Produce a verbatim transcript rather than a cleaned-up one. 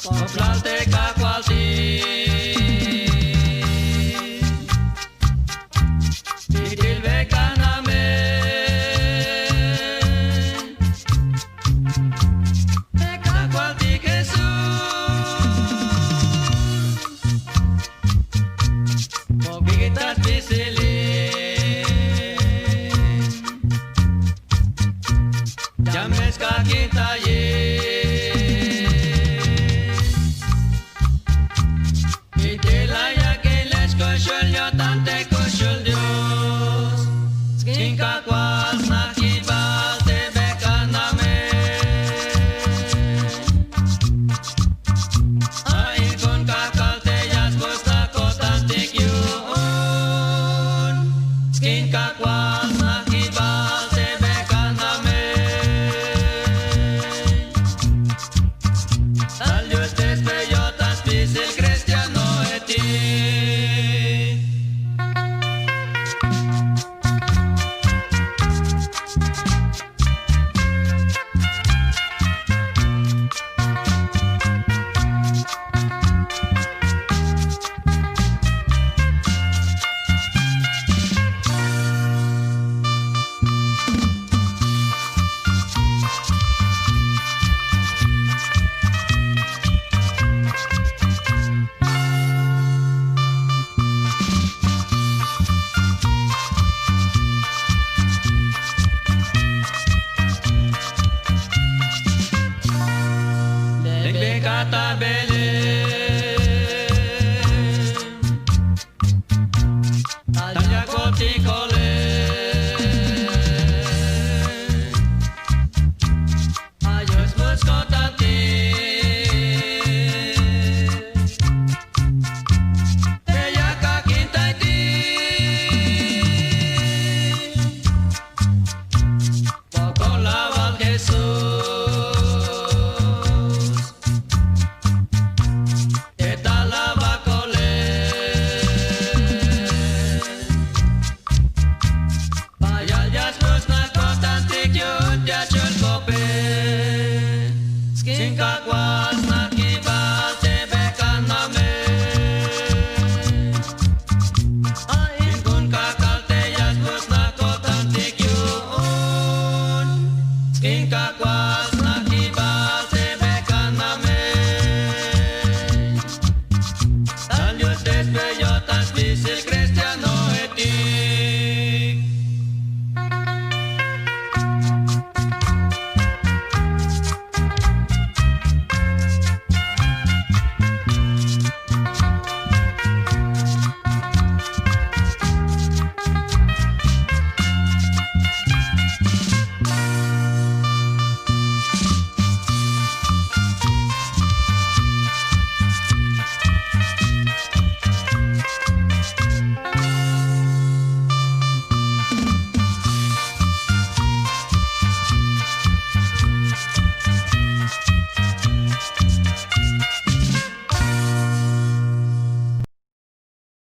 K'oplal te Kajwaltik, bit'il bek'an amen. Te Kajwaltik Jesús, mok'bikit ta spisilil, ya me skajkintayik. Bit'il la yak'in le xkuxul yo'tan te kuxul Dios. Skin Kajwal, sna' jibal te bek'an amen. A in jun kajk'al te ya sbujts' ta ko'tantik yu'un. Skin Kajwal, sna' jibal te bek'an amen. Tal yul te sbeyo ta spisil cristianoetik. Lek bek'at ta Belén, tal yakotik kolem. Ay sbujts' ko'tantik te ya kajkintaytik. Wokol awal Jesús, te tal awal kolem. Bayal ya sbujts' sna' ko'tantik yu'un te ach'ul kope. Skin Kajwal, sna'